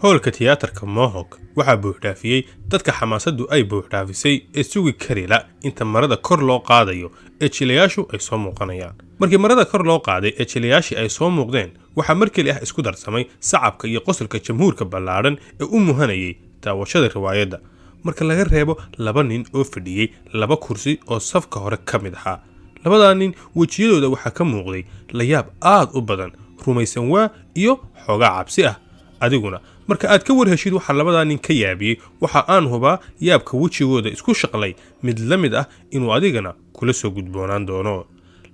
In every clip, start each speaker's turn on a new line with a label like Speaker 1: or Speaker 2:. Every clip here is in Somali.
Speaker 1: Hoolka tiyaatarka Mohawk waxaa buuxdhaafiyey dadka xamaasaddu ay buuxdhaafisay ee sugi karila inta marada kor loo qaadayo ee jilayaashu ay soo muuqanayaan. Markii marada kor loo qaaday ee jilayaashii ay soo muuqdeen, waxaa mar keli ah isku darsamay sacabka iyo qosolka jamhuurka ballaadhan ee u muhanayay daawashada riwaayadda, marka laga reebo laba nin oo fadhiyey laba kursi oo safka hore ka mid ahaa. Labadaa nin wejiyadooda waxaa ka muuqday layaab aad u badan, rumaysan waa iyo xoogaa cabsi ah. Adiguna marka aad ka war heshid waxaa labadaa nin ka yaabiyey, waxa aan hubaa yaabka wejigooda isku shaqlay mid la mid ah inuu adigana kula soo gudboonaan doono.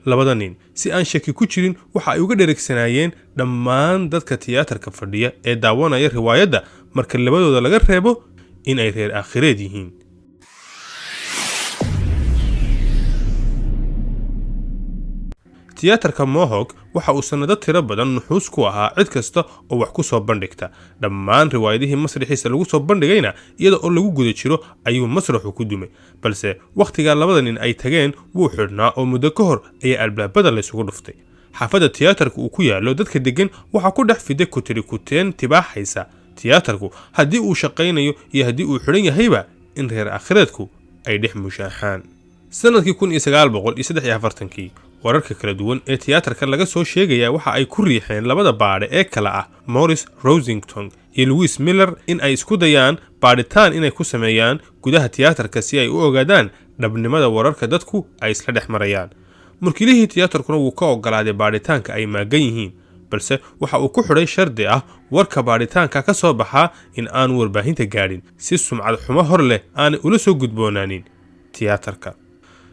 Speaker 1: Labada nin si aan shaki ku jirin waxa ay uga dhereegsanaayeen dhammaan dadka tiyaatarka fadhiya ee daawanaya riwaayadda, marka labadooda laga reebo, in ay reer aakhireed yihiin. Tiyaatarka Mohawk waxa uu sannado tiro badan nuxuus ku ahaa cid kasta oo wax ku soo bandhigta. Dhammaan riwaayadihii masraxiisa lagu soo bandhigayna iyada oo lagu guda jiro ayuu masraxu ku dumay, balse wakhtigaa labada nin ay tageen wuu xidhnaa oo muddo ka hor ayaa albaabada laysugu dhuftay. Xaafadda tiyaatarka uu ku yaallo dadka deggan waxaa ku dhex fiday kutiri kuteen tibaaxaysa tiyaatarku haddii uu shaqaynayo iyo haddii uu xidhan yahayba in reer aakhireedku ay dhex mushaaxaan. Sanadkii 1943-kii wararka kala duwan ee tiyaatarka laga soo sheegayaa waxa ay ku riixeen labada baadhe ee kale ah Morris Rosington iyo Louis Miller in ay isku dayaan baadhitaan inay ku sameeyaan gudaha tiyaatarka si ay u ogaadaan dhabnimada wararka dadku ay isla dhex marayaan. Mulkiilihii tiyaatarkuna wuu ka ogolaaday baadhitaanka ay maagan yihiin, balse waxa uu ku xidhay shardi ah warka baadhitaanka ka soo baxaa in aanu warbaahinta gaadhin si sumcad xumo hor leh aanay ula soo gudboonaanin tiyaatarka.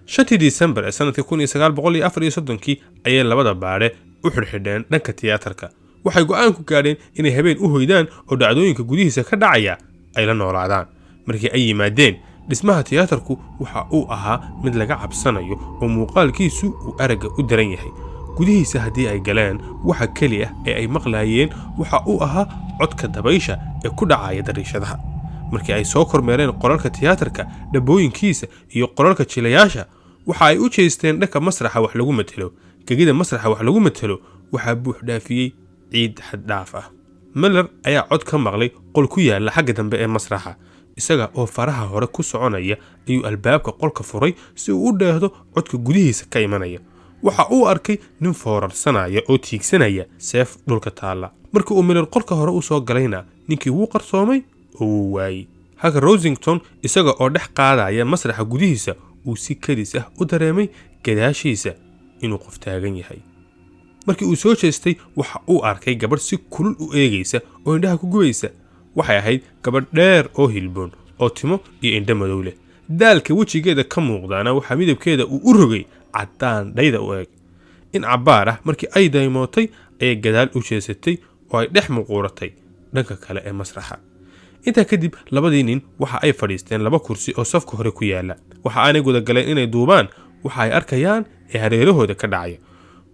Speaker 1: 5-tii Disembar ee sanadkii 1934-kii ayay labada baadhe u xidhxidheen dhanka tiyaatarka. Waxay go'aan ku gaadheen inay habeen u hoydaan oo dhacdooyinka gudihiisa ka dhacaya ay la noolaadaan. Markii ay yimaadeen dhismaha tiyaatarku waxa uu ahaa mid laga cabsanayo oo muuqaalkiisu uu aragga u daran yahay. Gudihiisa haddii ay galeen, waxa keli ah ee ay maqlaayeen waxa uu ahaa codka dabaysha ee ku dhacaya dariishadaha. Markii ay soo kormeereen qolalka tiyaatarka, dhabooyinkiisa iyo qolalka jilayaasha, waxa ay u jeesteen dhanka masraxa wax lagu matelo. Gegida masraxa wax lagu matelo waxaa buux dhaafiyey ciid xaddhaaf ah. Miller ayaa cod ka maqlay qol ku yaala xagga dambe ee masraxa. Isaga oo faraha hore ku soconaya ayuu albaabka qolka furay si uu u dheehdo codka gudihiisa ka imanaya. Waxa uu arkay nin foorarsanaya oo tiigsanaya seef dhulka taalla. Markii uu Miller qolka hore u soo galayna, ninkii wuu qarsoomay oo wuu waayey, halka Rosington isaga oo dhex qaadaya masraxa gudihiisa uu si kadis ah u dareemay gadaashiisa inuu qof taagan yahay. Markii uu soo jeestay waxa uu arkay gabadh si kulul u eegaysa oo indhaha ku gubaysa. Waxay ahayd gabadh dheer oo hilboon oo timo iyo indho madow leh. Daalka wejigeeda ka muuqdaana waxaa midabkeeda uu u rogay caddaan dhayda u eeg. In cabbaar ah markii ay daymootay ayay gadaal u jeesatay oo ay dhex muquuratay dhanka kale ee masraxa. Intaa kadib labadii nin waxa ay fadhiisteen laba kursi oo safka hore ku yaala. Waxa aanay gudagaleen inay duubaan waxa ay arkayaan ee hareerahooda ka dhacaya.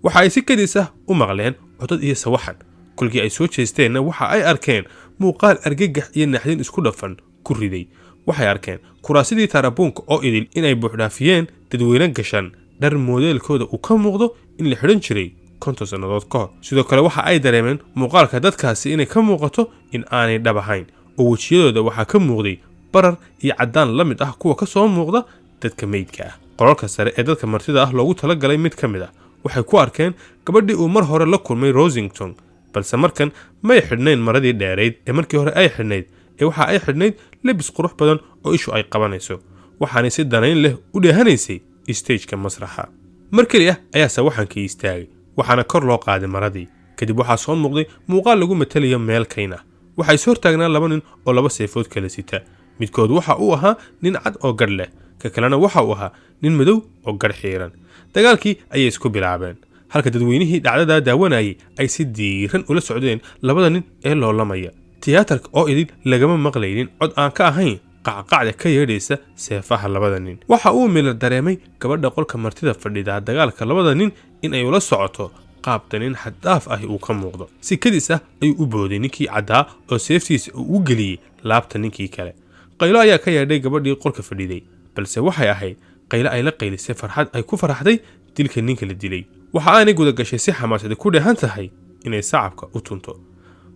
Speaker 1: Waxa ay si kadis ah u maqleen codad iyo sawaxan. Kolkii ay soo jeesteenna waxa ay arkeen muuqaal argagax iyo naxdin isku dhafan ku riday. Waxay arkeen kuraasidii taarabuunka oo idil inay buuxdhaafiyeen dadweyne gashan dhar moodeelkooda uu ka muuqdo in la xidhan jiray 50 sannadood ka hor. Sidoo kale waxa ay dareemeen muuqaalka dadkaasi inay ka muuqato in aanay dhab ahayn, oo wejiyadooda waxaa ka muuqday barar iyo caddaan la mid ah kuwa ka soo muuqda dadka meydka ah. Qolalka sare ee dadka martida ah loogu talagalay mid ka mid ah waxay ku arkeen gabadhii uu mar hore la kulmay Rosington, balse markan may xidhnayn maradii dheerayd ee markii hore ay xidhnayd, ee waxa ay xidhnayd lebis qurux badan oo ishu ay qabanayso, waxaanay si danayn leh u dheehanaysay stageka masraxa. Mar keli ah ayaa sawaxankii istaagay, waxaana kor loo qaaday maradii. Kadib waxaa soo muuqday muuqaal lagu matalayo meel kayn ah. Waxaa is hortaagnaa laba nin oo laba seefood kala sita. Midkood waxa uu ahaa nin cad oo gadh leh, ka kalena waxa uu ahaa nin madow oo gadh xiiran. Dagaalkii ayay isku bilaabeen, halka dadweynihii dhacdadaa daawanayay ay si diiran ula socdeen labada nin ee loolamaya. Tiyaatarka oo idil lagama maqlaynin cod aan ka ahayn qacqacda ka yeedhaysa seefaha labada nin. Waxa uu Miller dareemay gabadha qolka martida fadhidaa dagaalka labada nin in ay ula socoto qaab danin xaddaaf ahi uu ka muuqdo. Si kadis ah ayuu u booday ninkii caddaa oo seeftiisa uu u geliyey laabta ninkii kale. Qaylo ayaa ka yeedhay gabadhii qolka fadhiday, balse waxay ahayd qaylo ay la qaylisay farxad ay ku faraxday dilka ninka la dilay. Waxa aanay guda gashay si xamaasadi ku dheehan tahay inay sacabka u tunto.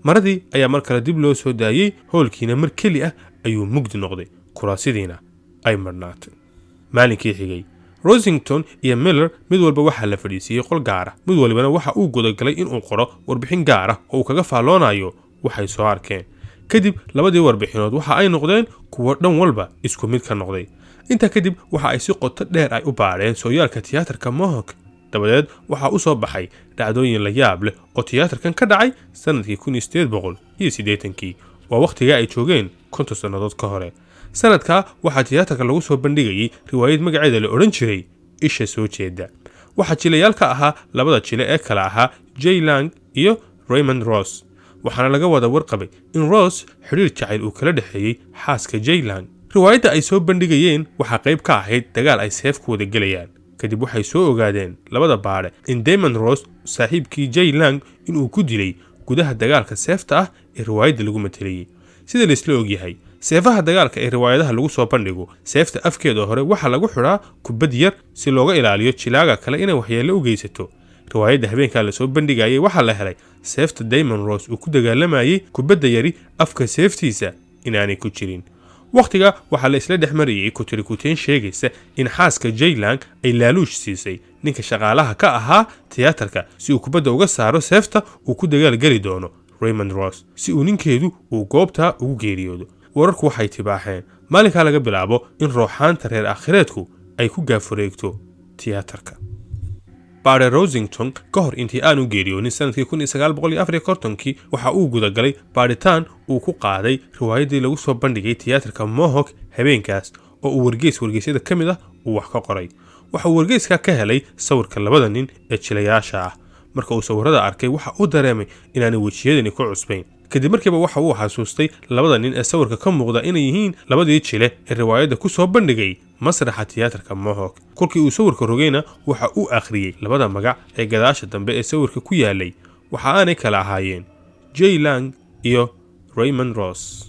Speaker 1: Maradii ayaa mar kale dib loo soo daayey, hoolkiina mar keli ah ayuu mugdi noqday, kuraasidiina ay madhnaatay. Maalinkii xigay, Rosington iyo Miller mid walba waxaa la fadhiisiiyey qol gaara. Mid walibana waxa uu gudagalay inuu qoro warbixin gaar ah oo uu kaga faalloonayo waxay soo arkeen. Kadib labadii warbixinood waxa ay noqdeen kuwo dhan walba isku mid ka noqday. Intaa kadib waxa ay si qoto dheer ay u baadheen sooyaalka tiyaatarka Mohawk. Dabadeed waxaa u soo baxay dhacdooyin la yaab leh oo tiyaatarkan ka dhacay sannadkii 1880-kii. Waa wakhtigaa ay joogeen 50 sannadood ka hore. Sanadkaa waxaa tiyaatarka lagu soo bandhigayey riwaayad magaceeda la odhan jiray Isha Soo Jeeda. Waxaa jilayaal ka ahaa labada jile ee kale ahaa Jay Lang iyo Raymond Ross, waxaana laga wada warqabay in Ross xidhiir jacayl uu kala dhexeeyey xaaska Jay Lang. Riwaayadda ay soo bandhigayeen waxaa qayb ka ahayd dagaal ay seef ku wada gelayaan. Kadib waxay soo ogaadeen labada baadhe in Damon Ross, saaxiibkii Jay Lang, inuu ku dilay gudaha dagaalka seefta ah ee riwaayadda lagu matelayey. Sida laisla ogyahay, seefaha dagaalka ee riwaayadaha lagu soo bandhigo, seefta afkeeda hore waxaa lagu xidhaa kubad yar si looga ilaaliyo jilaaga kale inay waxyeello u geysato. Riwaayadda habeenkaa lasoo bandhigayay waxaa la helay seefta Damon Ross uu ku dagaalamayey kubadda yari afka seeftiisa inaanay ku jirin. Wakhtiga waxaa la isla dhex marayey kutirikuteen sheegaysa in xaaska Jaylang ay laaluush siisay ninka shaqaalaha ka ahaa tiyaatarka si uu kubadda uga saaro seefta uu ku dagaalgeli doono Raymond Ross, si uu ninkeedu uu goobtaa ugu geeriyoodo. Wararku waxay tibaaxeen maalinkaa laga bilaabo in rooxaanta reer aakhireedku ay ku gaafureegto tiyaatarka. Baare Rosington ka hor intii aanu geeriyoonin sanadkii 1954-kii waxa uu gudagalay baadhitaan uu ku qaaday riwaayaddii lagu soo bandhigay tiyaatarka Mohawk habeenkaas, oo uu wargeys wargeysyada ka mid ah uu wax ka qoray. Waxa uu wargeyskaa ka helay sawirka labada nin ee jilayaasha ah. Marka uu sawirada arkay, waxa uu dareemay inaanay wejiyadani ku cusbayn. Kadib markiiba waxa uu xasuustay labada nin ee sawirka ka muuqda inay yihiin labadii jile ee riwaayadda ku soo bandhigay masraxa tiyaatarka Mohawk. Kolkii uu sawirka rogayna, waxa uu akhriyey labada magac ee gadaasha dambe ee sawirka ku yaalay. Waxa aanay kala ahaayeen Jay Lang iyo Raymond Ross.